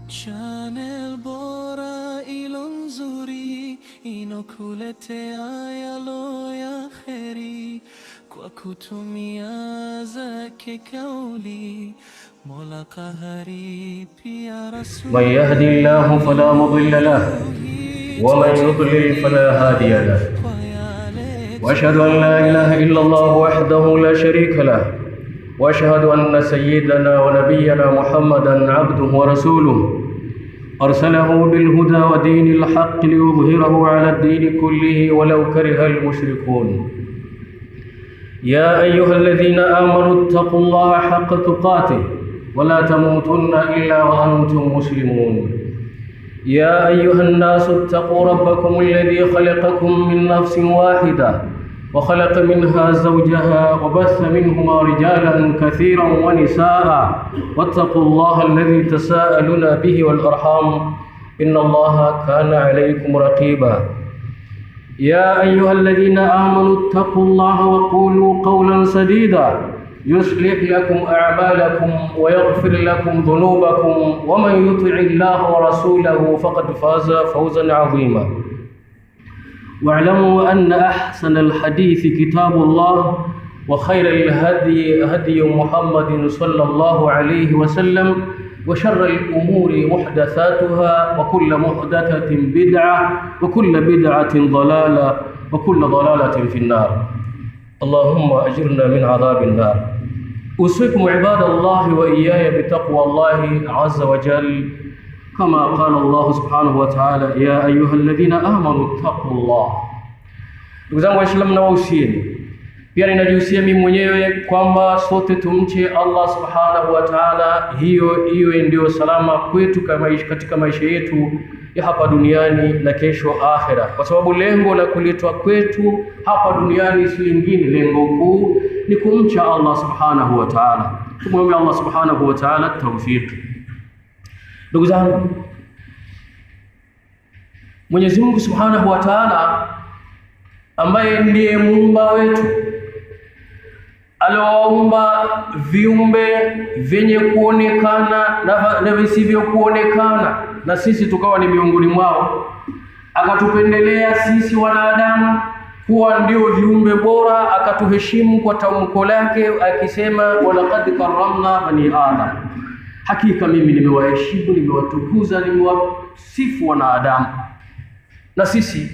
Channel bora ilo nzuri inokuletea yalo ya kheri kwa kutumia zake kauli Mola Kahari pia من يهد Rasuli الله فلا مضل له ومن يضلل فلا هادي له kwa yale واشهد ان لا اله الا الله وحده لا شريك له واشهد ان سيدنا ونبينا محمدا عبده ورسوله ارسله بالهدى ودين الحق ليظهره على الدين كله ولو كره المشركون. يا ايها الذين امنوا اتقوا الله حق تقاته ولا تموتن الا وانتم مسلمون. يا أيها الناس اتقوا ربكم الذي خلقكم من نفس واحدة وخلق منها زوجها وبث منهما رجالا كثيرا ونساء واتقوا الله الذي تساءلون به والأرحام إن الله كان عليكم رقيبا. يا أيها الذين آمنوا اتقوا الله وقولوا قولا سديدا يصلح لكم أعمالكم ويغفر لكم ذنوبكم ومن يطع الله ورسوله فقد فاز فوزا عظيما. واعلموا أن أحسن الحديث كتاب الله وخير الهدي هدي محمد صلى الله عليه وسلم وشر الأمور محدثاتها وكل محدثة بدعة وكل بدعة ضلالة وكل ضلالة في النار. اللهم أجرنا من عذاب النار. أوصيكم عباد الله وإياي بتقوى الله عز وجل كما قال الله سبحانه وتعالى يا أيها الذين آمنوا اتقوا الله. Ndugu zangu Waislamu, nawahusieni pia, ninajihusia mimi mwenyewe kwamba sote tumche Allah subhanahu wa ta'ala, hiyo iwe ndio salama kwetu katika maisha yetu ya hapa duniani na kesho akhera, kwa sababu lengo la kuletwa kwetu hapa duniani si lingine, lengo kuu ni kumcha Allah subhanahu wa ta'ala. Tumwombe Allah subhanahu wa ta'ala tawfiki. Ndugu zangu, Mwenyezi Mungu subhanahu wa ta'ala ambaye ndiye muumba wetu aliowaumba viumbe vyenye kuonekana na visivyokuonekana, na sisi tukawa ni miongoni mwao, akatupendelea sisi wanadamu kuwa ndio viumbe bora, akatuheshimu kwa tamko lake akisema, walaqad karramna bani adam, hakika mimi nimewaheshimu, nimewatukuza, nimewasifu wanadamu. Na sisi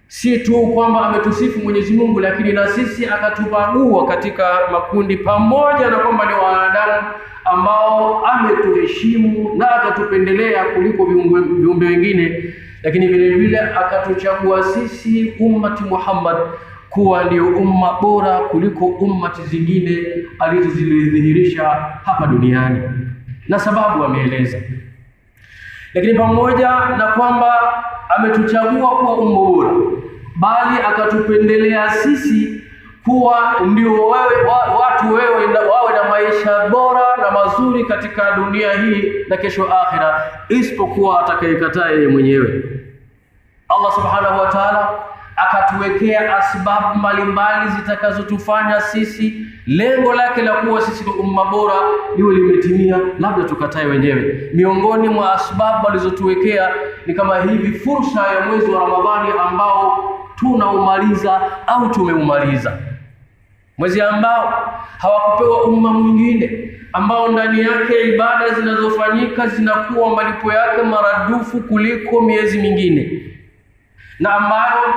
si tu kwamba ametusifu Mwenyezi Mungu, lakini na sisi akatubagua katika makundi, pamoja na kwamba ni wanadamu ambao ametuheshimu na akatupendelea kuliko viumbe wengine, lakini vile vile akatuchagua sisi ummati Muhammad kuwa ndio umma bora kuliko ummati zingine alizozidhihirisha hapa duniani, na sababu ameeleza. Lakini pamoja na kwamba ametuchagua kuwa umma bora, bali akatupendelea sisi kuwa ndio watu wawe na maisha bora na mazuri katika dunia hii na kesho akhira, isipokuwa atakayekataa yeye mwenyewe. Allah subhanahu wa ta'ala akatuwekea asbabu mbalimbali zitakazotufanya sisi lengo lake la kuwa sisi ni umma bora liwe limetimia, labda tukatae wenyewe. Miongoni mwa asbabu alizotuwekea ni kama hivi, fursa ya mwezi wa Ramadhani ambao tunaumaliza au tumeumaliza, mwezi ambao hawakupewa umma mwingine, ambao ndani yake ibada zinazofanyika zinakuwa malipo yake maradufu kuliko miezi mingine, na ambayo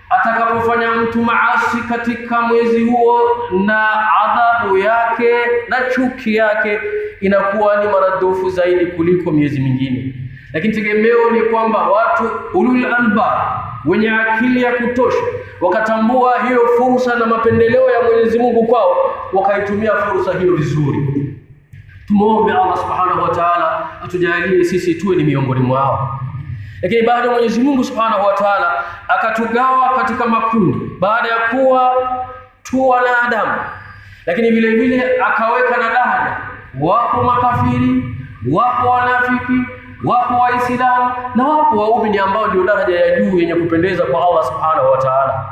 atakapofanya mtu maasi katika mwezi huo na adhabu yake na chuki yake inakuwa ni maradufu zaidi kuliko miezi mingine. Lakini tegemeo ni kwamba watu ulul albab, wenye akili ya kutosha, wakatambua hiyo fursa na mapendeleo ya Mwenyezi Mungu kwao, wakaitumia fursa hiyo vizuri. Tumuombe Allah subhanahu wa ta'ala atujalie sisi tuwe ni miongoni mwao. Lakini baada ya Mwenyezi Mungu Subhanahu wa Ta'ala akatugawa katika makundi baada ya kuwa tu wanadamu, lakini vile vile akaweka na daraja. Wapo makafiri, wapo wanafiki, wapo Waislamu na wapo waumini ambao ndio daraja ya juu yenye kupendeza kwa Allah Subhanahu wa Ta'ala.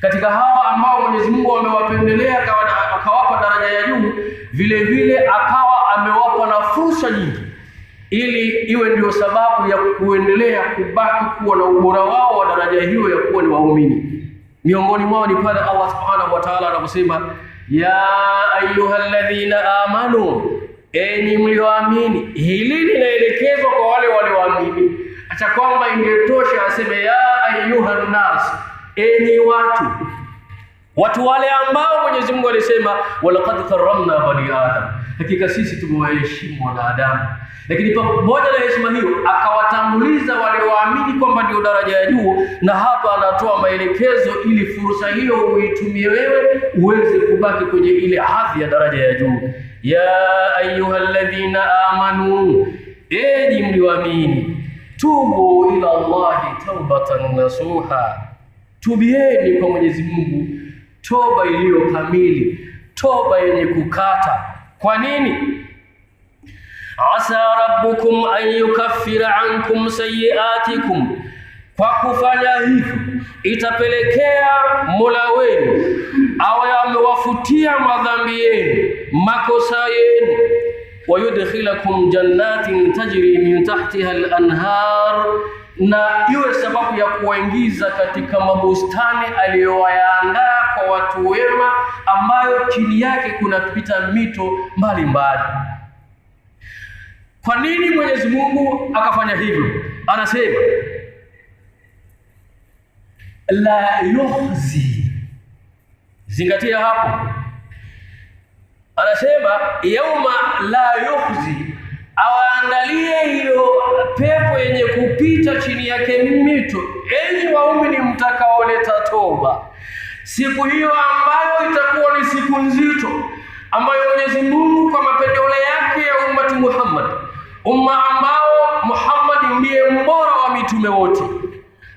Katika hawa ambao Mwenyezi Mungu amewapendelea akawapa daraja ya juu, vile vile akawa amewapa na fursa nyingi. ili iwe ndio sababu ya kuendelea kubaki kuwa na ubora wao wa daraja hiyo ya kuwa ni waumini. Miongoni mwao ni pale Allah subhanahu wa ta'ala anaposema, ya ayyuhalladhina amanu, enyi mlioamini. Hili linaelekezwa kwa wale walioamini, acha kwamba ingetosha aseme ya ayyuhan nas, enyi watu, watu wale ambao Mwenyezi Mungu alisema walaqad karramna bani adam, hakika sisi tumewaheshimu wanadamu. Lakini pamoja na heshima hiyo akawatanguliza walioamini kwamba ndio daraja ya juu, na hapa anatoa maelekezo ili fursa hiyo uitumie wewe uweze kubaki kwenye ile hadhi ya daraja ya juu. Ya ayyuhalladhina amanu, enyi mlioamini, tubu ila Allahi taubatan nasuha, tubieni kwa Mwenyezi Mungu toba iliyo kamili, toba yenye kukata. Kwa nini? Asa rabbukum an yukaffira ankum sayiatikum, kwa kufanya hivyo itapelekea Mola wenu awe amewafutia madhambi yenu, makosa yenu, wayudkhilakum jannatin tajri min tahtiha al-anhar, na iwe sababu ya kuwaingiza katika mabustani aliyowaandaa kwa watu wema, ambayo chini yake kunapita mito mbalimbali. Kwa nini Mwenyezi Mungu akafanya hivyo? Anasema la yukhzi, zingatia hapo. Anasema yauma la yukhzi, awaandalie hiyo pepo yenye kupita chini yake mito, enyi waumini mtakaoleta toba, siku hiyo ambayo itakuwa ni siku nzito, ambayo Mwenyezi Mungu kwa mapendeleo yake ya ummati Muhammad, umma ambao Muhammad ndiye mbora wa mitume wote,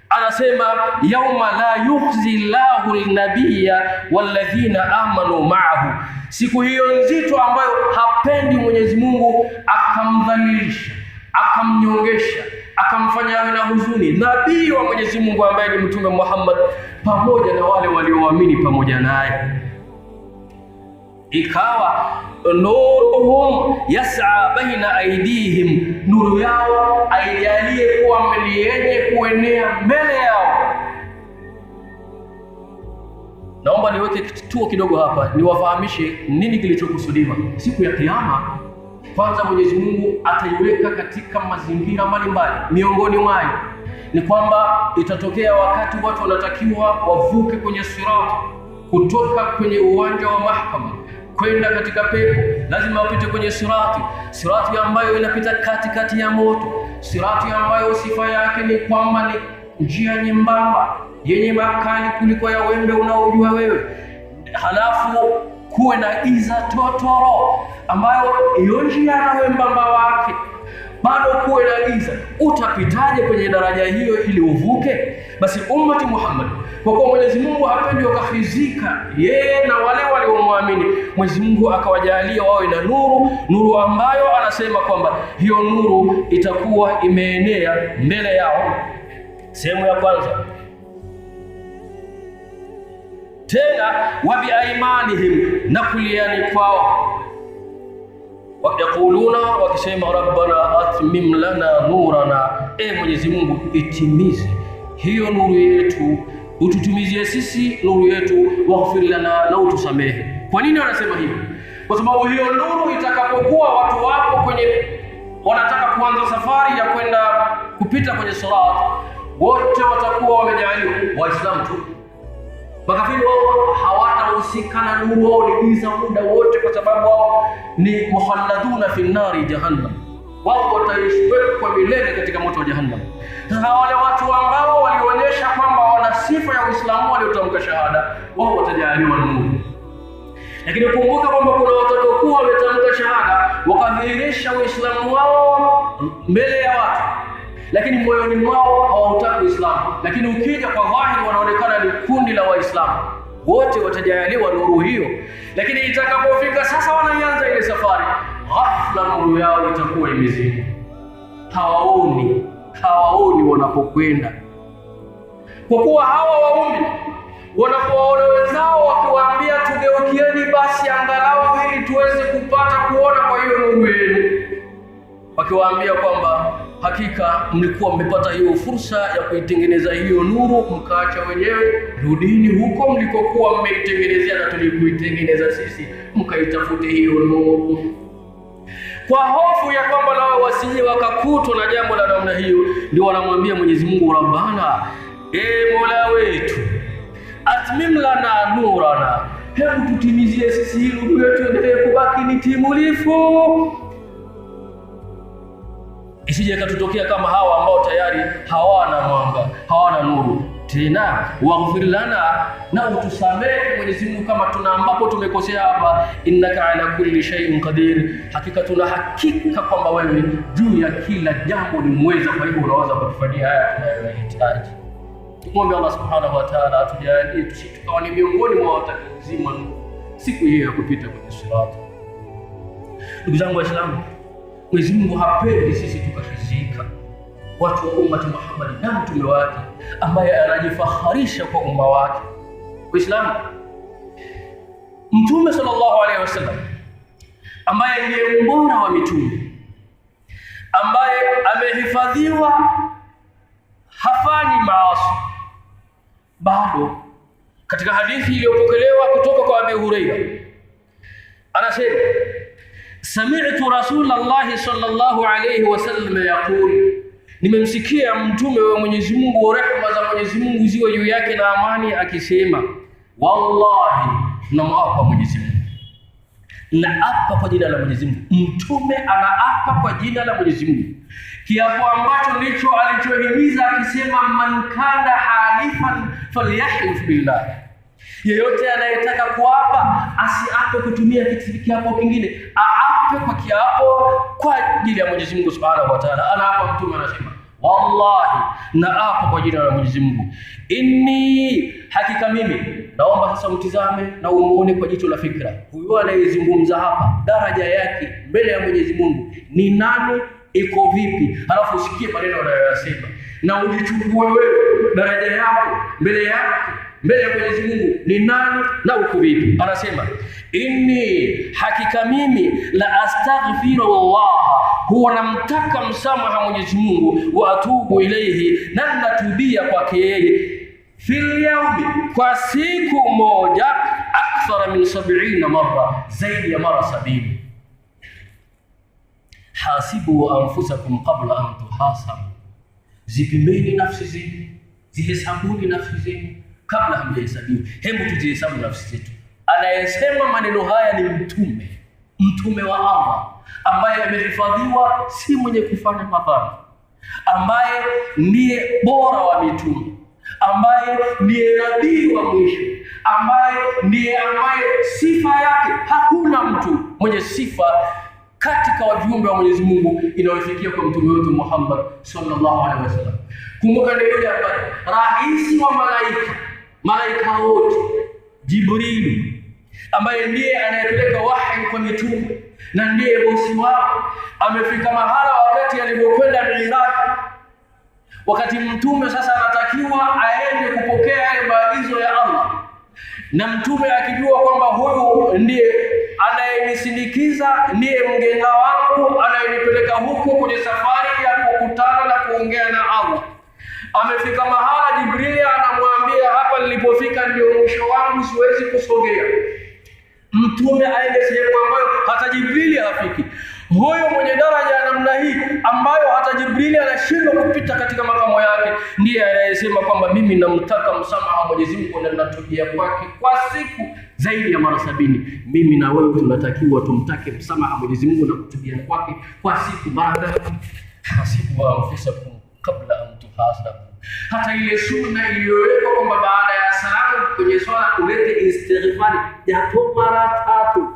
anasema yauma la yukhzi llahu lnabiya walladhina amanu ma'ahu, siku hiyo nzito ambayo hapendi Mwenyezi Mungu akamdhalilisha, akamnyongesha, akamfanya awe na huzuni nabii wa Mwenyezi Mungu ambaye ni Mtume Muhammad pamoja na wale walioamini pamoja naye. Ikawa nuruhum yas'a baina aidihim, nuru yao aijalie kuwa ni yenye kuenea mbele yao. Naomba niweke kituo kidogo hapa niwafahamishe nini kilichokusudiwa. Siku ya Kiyama, kwanza Mwenyezi Mungu ataiweka katika mazingira mbalimbali. Miongoni mwayo ni kwamba itatokea wakati watu wanatakiwa wavuke kwenye sirati, kutoka kwenye uwanja wa mahakama kwenda katika pepo, lazima wapite kwenye sirati, sirati ambayo inapita katikati ya moto, sirati ambayo sifa yake ni kwamba ni njia nyembamba yenye makali kuliko ya wembe unaojua wewe. Halafu kuwe na giza totoro ambayo hiyo njia na wembamba wake bado kuwe na giza. Utapitaje kwenye daraja hiyo ili uvuke? Basi ummati Muhammad, kwa kuwa Mwenyezi Mungu hapendi wakahizika yeye na wale waliomwamini, Mwenyezi Mungu akawajalia wawe na nuru, nuru ambayo anasema kwamba hiyo nuru itakuwa imeenea mbele yao. Sehemu ya kwanza. Tena wabiaimanihim, na kuliani kwao, yaquluna, wakisema rabbana atmim lana nurana, e Mwenyezi Mungu itimize hiyo nuru yetu, ututumizie sisi nuru yetu, waghfir lana, na utusamehe. Kwa nini wanasema hivyo? Kwa sababu hiyo nuru itakapokuwa watu wapo kwenye wanataka kuanza safari ya kwenda kupita kwenye sirat, wote watakuwa wamejaliwa Waislamu tu. Makafiri wao hawatahusika na nuru, wao ni giza muda wote, kwa sababu wao ni mukhalladuna fi nari jahannam, wao wataishi milele katika moto wa jahannam. Sasa wale watu ambao walionyesha kwamba wana sifa ya Uislamu, waliotamka shahada, wao watajaliwa nuru. Lakini kumbuka kwamba kuna watakaokuwa wametamka shahada wakadhihirisha Uislamu wao mbele ya watu, lakini moyoni mwao hawautaki Uislamu, lakini ukija kwa dhahiri wanaonekana ni kundi la Waislamu, wote watajaliwa nuru hiyo. Lakini itakapofika sasa wanaianza ile safari, ghafla nuru yao itakuwa imezimwa, hawaoni, hawaoni wanapokwenda. Kwa kuwa hawa waumini wanapowaona wenzao wakiwaambia tugeukieni basi angalau ili tuweze kupata kuona kwa hiyo nuru yenu, wakiwaambia kwamba hakika mlikuwa mmepata hiyo fursa ya kuitengeneza hiyo nuru, mkaacha wenyewe, rudini huko mlikokuwa mmeitengenezea na tulikuitengeneza sisi, mkaitafute hiyo nuru. Kwa hofu ya kwamba nao wasije wakakutwa na jambo la namna hiyo, ndio wanamwambia Mwenyezi Mungu, Rabbana, e Mola wetu, atmim lana nurana, hebu tutimizie sisi hii nuru yetu endelee kubaki ni timulifu, isije ikatutokea kama hawa ambao tayari hawana mwanga, hawana nuru tena. Waghfir lana, na utusamehe Mwenyezi Mungu kama tuna ambapo tumekosea hapa. Innaka ala kulli shay'in qadir, hakika tuna hakika kwamba wewe juu ya kila jambo ni mweza, kwa hivyo unaweza kutufanyia haya tunayohitaji. Tumwombe Allah subhanahu wa ta'ala atujalie tusitukawa ni miongoni mwa watakaozima nuru siku hiyo ya kupita kwenye sirati. Ndugu zangu Waislamu, Mwenyezi Mungu hapendi sisi tukahizika, watu wa ummati Muhammad na mtume wake ambaye anajifaharisha kwa umma wake. Waislamu, Mtume sallallahu alaihi wasallam ambaye ndiye mbora wa mitume, ambaye amehifadhiwa hafanyi maasi, bado katika hadithi iliyopokelewa kutoka kwa Abi Huraira anasema, sami'tu Rasulallahi sallallahu alayhi wasallam yaqul, nimemsikia mtume wa Mwenyezi Mungu, rehma za Mwenyezi Mungu ziwe juu yake na amani, akisema, wallahi, namwapa Mwenyezi Mungu, naapa kwa jina la Mwenyezi Mungu. Mtume anaapa kwa jina la Mwenyezi Mungu, kiapo ambacho ndicho alichohimiza akisema, man kana halifan falyahlif billah, yeyote anayetaka kuapa asiape kutumia kiapo kingine, aape kwa kiapo kwa ajili ya Mwenyezi Mungu Subhanahu wa Ta'ala. Anaapa mtume anasema, wallahi, naapa kwa jina la Mwenyezi Mungu, inni, hakika mimi. Naomba sasa mtizame na umuone kwa jicho la fikra, huyu anayezungumza hapa daraja yake mbele ya Mwenyezi Mungu ni nani, iko vipi? Halafu usikie maneno anayoyasema na ujichukue wewe daraja yako mbele yako mbele ya Mwenyezi Mungu ni nani na uko vipi? Anasema, inni, hakika mimi, la astaghfirullah, huwa namtaka msamaha Mwenyezi Mungu, wa atubu ilaihi, na natubia kwake yeye, fil yaumi, kwa siku moja, akthara min 70 mara, zaidi ya mara 70. Hasibu anfusakum qabla an tuhasabu, zipimeni nafsi zenu, zihesabuni nafsi zenu kabla hamjahesabiwa. Hebu tuzihesabu nafsi zetu. Anayesema maneno haya ni mtume, mtume wa Allah ambaye amehifadhiwa, si mwenye kufanya madhambi, ambaye ndiye bora wa mitume, ambaye ndiye nabii wa mwisho, ambaye ndiye ambaye sifa yake hakuna mtu mwenye sifa katika wa viumbe wa Mwenyezi Mungu inayofikia kwa mtume wetu Muhammad sallallahu alaihi wasallam. Kumbuka ndiye yule ambaye rais wa malaika, malaika wote, Jibrilu, ambaye ndiye anayepeleka wahi kwa mitume na ndiye bosi wao, amefika mahala wakati alipokwenda Miraj, wakati mtume sasa anatakiwa aende kupokea yale maagizo ya Allah, na mtume akijua kwamba huyu ndiye anayenisindikiza, ndiye mgenga wangu anayenipeleka huko kwenye safari ya kukutana na kuongea na Allah. Amefika mahala Jibrili anamwambia, hapa nilipofika ndio mwisho wangu, siwezi kusogea. Mtume aende sehemu ambayo hata Jibrili hafiki. Huyo mwenye daraja ya namna hii ambayo hata Jibrili anashindwa kupita katika makamo yake, ndiye anayesema kwamba mimi namtaka msamaha Mwenyezi Mungu na ninatubia kwake kwa siku zaidi ya mara 70. Mimi na wewe tunatakiwa tumtake msamaha Mwenyezi Mungu na kutubia kwake kwa siku mara ngapi? Hasibu anfusakum kabla an tuhasabu. Hata ile sunna iliyowekwa kwamba baada ya salamu kwenye swala ulete istighfari japo mara 3,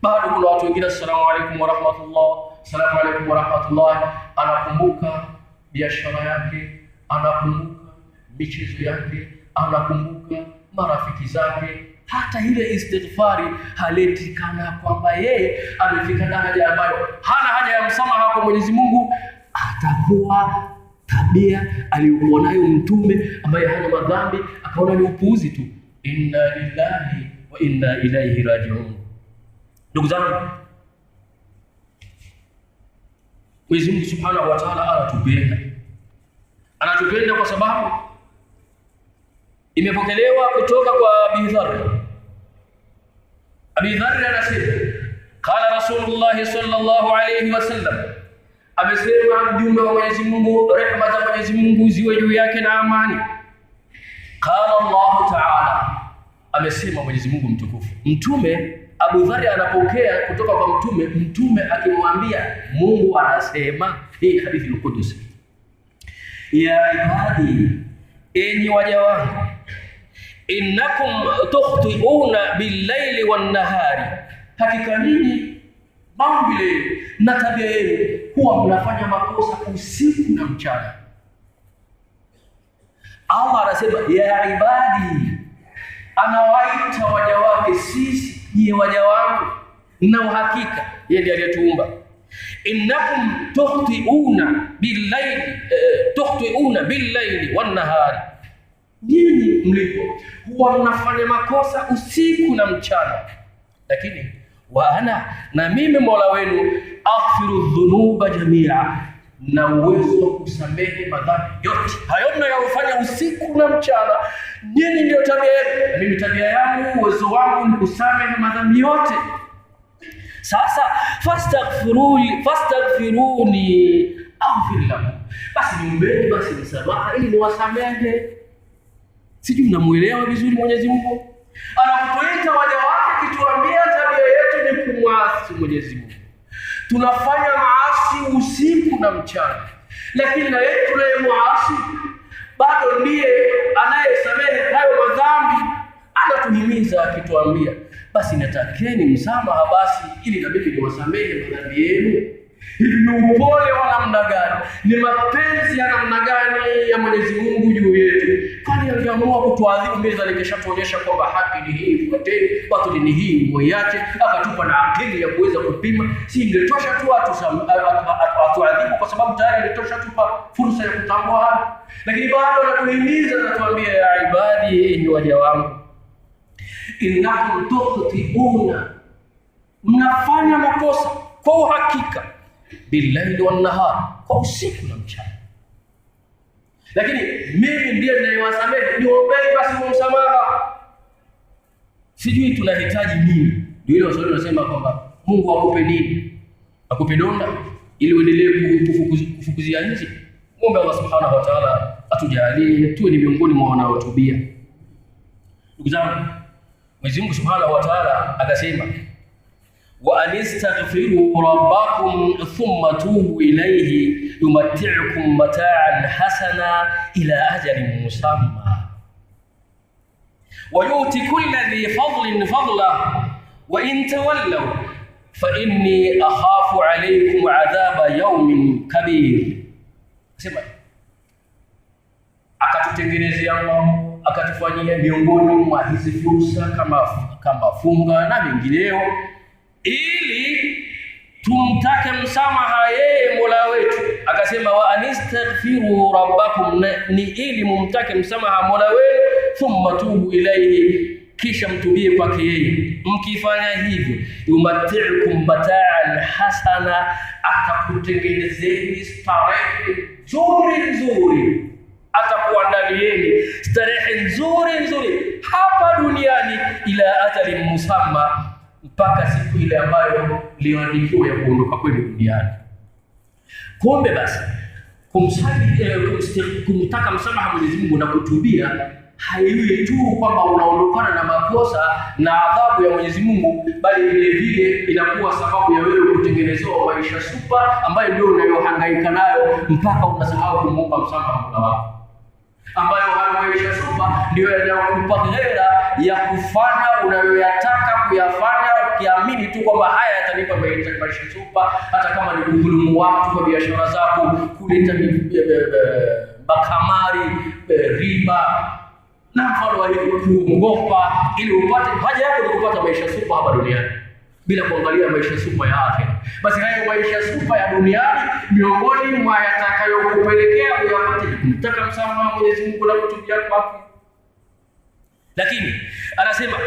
bado kuna watu wengine, assalamu alaykum wa rahmatullah, assalamu alaykum wa rahmatullah, anakumbuka biashara yake, anakumbuka michezo yake, anakumbuka marafiki zake, hata ile istighfari haleti kana kwamba yeye amefika daraja ambayo hana haja ya msamaha kwa Mwenyezi Mungu. Atakuwa tabia aliyokuwa nayo mtume ambaye hana madhambi, akaona ni upuuzi tu. Inna lillahi wa inna ilaihi rajiun. Ndugu zangu, Mwenyezi Mungu Subhanahu wa Ta'ala anatupenda. Anatupenda kwa sababu imepokelewa kutoka kwa Abi Dharr. Abi Dharr anasema qala Rasulullah sallallahu alayhi wasallam, amesema mjumbe wa Mwenyezi Mungu, rehema za Mwenyezi Mungu ziwe juu yake na amani. Qala Allah Ta'ala, amesema Mwenyezi Mungu mtukufu. Mtume Abu Dharr anapokea kutoka kwa mtume, mtume akimwambia Mungu anasema, hii hadithi al-Qudsi, ya ibadi, enyi waja wangu, innakum tukhti'una bil-laili wan-nahari, hakika ninyi maumbile na tabia yenu huwa mnafanya makosa usiku na mchana. Allah anasema ya ibadi, anawaita waja wake, sisi ni waja wangu, na uhakika yeye ndiye aliyetuumba. Innakum tukhti'una bil-laili tukhti'una bil-laili wan-nahari, nyinyi mlipo huwa mnafanya makosa usiku na mchana, lakini wa ana, na mimi Mola wenu, aghfiru dhunuba jamia, na uwezo wa kusamehe madhambi yote. Hayo mnayofanya usiku na mchana, nyinyi ndio tabia yenu, mimi tabia yangu, uwezo wangu ni kusamehe madhambi yote. Sasa fastaghfiruni, fastaghfiruni aghfir lakum, basi niombeni basi msamaha ili niwasamehe. Sijui mnamuelewa vizuri Mwenyezi Mungu anapotuita waja wake, kituambia tabia yetu ni kumwasi Mwenyezi Mungu. Tunafanya maasi usiku na mchana, lakini na yeye tunayemuasi bado ndiye anayesamehe hayo madhambi. Anatuhimiza akituambia, basi natakeni msamaha basi ili na mimi niwasamehe madhambi yenu. Hivi ni upole wa namna gani? Ni mapenzi ya namna gani ya Mwenyezi Mungu juu yetu? Kwani angeamua kutuadhibu mbele za nikishatuonyesha kwamba haki ni hii, fuateni, batili ni hii, muiache, akatupa na akili ya kuweza kupima, si ingetosha tu atuadhibu kwa sababu tayari ilitosha tupa fursa ya kutambua haki. Lakini bado anatuhimiza, anatuambia ya ibadi, enyi waja wangu, innakum tukhti'una, mnafanya makosa kwa uhakika, billaili wan nahar, kwa usiku na mchana, lakini mimi ndiye ninayewasamehe, niombeni basi msamaha. Sijui tunahitaji nini? Ndio ile waswahili wanasema kwamba Mungu akupe nini? Akupe donda ili uendelee kufukuzia nchi. Muombe Allah Subhanahu wa Ta'ala atujalie tuwe ni miongoni mwa wanaotubia. Ndugu zangu, Mwenyezi Mungu Subhanahu wa Ta'ala akasema wa anistaghfiru rabbakum thumma tubu ilayhi yumatti'ukum mata'an hasana ila ajalin musamma wa yu'ti kulla dhi fadlin fadlahu wa in tawallaw fa inni akhafu alaykum adhaba yawmin kabir. Sema akatutengenezea mambo, akatufanyia miongoni mwa hizi fursa kama funga na mengineyo, ili tumtake msamaha yeye Mola wetu. Akasema wa anistaghfiru rabbakum, ni ili mumtake msamaha Mola wenu, thumma tubu ilayhi, kisha mtubie kwake yeye. Mkifanya hivyo, yumatti'ukum mata'an hasana, atakutengenezeni starehe nzuri nzuri, atakuandalieni starehe nzuri nzuri hapa duniani, ila ajalin musamma, mpaka siku ile ambayo iliyoandikiwa ya kuondoka kwenu duniani. Kumbe basi kumtaka msamaha Mwenyezi Mungu na kutubia haiwi tu kwamba unaondokana na makosa na adhabu ya Mwenyezi Mungu, bali vile vile inakuwa sababu ya wewe kutengenezewa maisha super ambayo ndio unayohangaika nayo mpaka unasahau kumuomba msamaha Mola wako, ambayo hayo maisha super ndio yanayokupa hela ya kufanya unayoyataka kuyafanya, ukiamini tu kwamba haya yatanipa maisha super, hata kama ni kudhulumu watu kwa biashara zako, kuleta makamari, riba na mfano wa hivyo, kuongopa ili upate haja yako ni kupata maisha super hapa duniani bila kuangalia maisha super ya akhera. Basi hayo maisha super ya duniani miongoni mwa yatakayokupelekea uyapate ni kumtaka msamaha Mwenyezi Mungu na kutubia kwake. Lakini anasema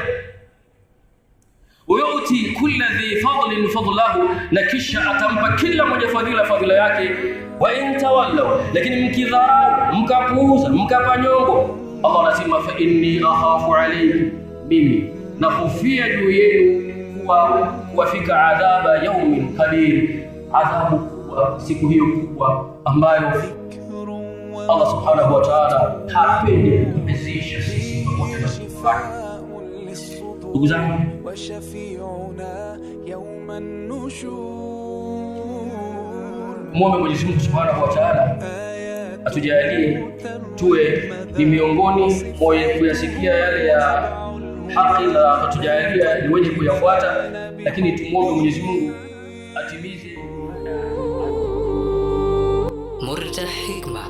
Wayuti kulla dhi fadlin fadlahu, na kisha atampa kila mmoja fadhila fadhila yake. Wa in tawallaw, lakini mkidharau, mkapuuza, mkapa nyongo, Allah anasema fa inni akhafu alaykum, mimi nahofia juu yenu kuwa kuwafika adhaba yaumin kabir, adhabu kubwa siku hiyo kubwa ambayo Allah subhanahu wa ta'ala hapendi kutumezisha sisi pamoja na kufanya. Ndugu zangu, muombe Mwenyezi Mungu subhanahu wa ta'ala atujalie tuwe ni miongoni mwa kuyasikia yale ya haki na atujalie ni wenye kuyafuata, lakini tumuombe Mwenyezi Mungu atimize. Murta Hikma,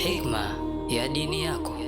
hikma ya dini yako.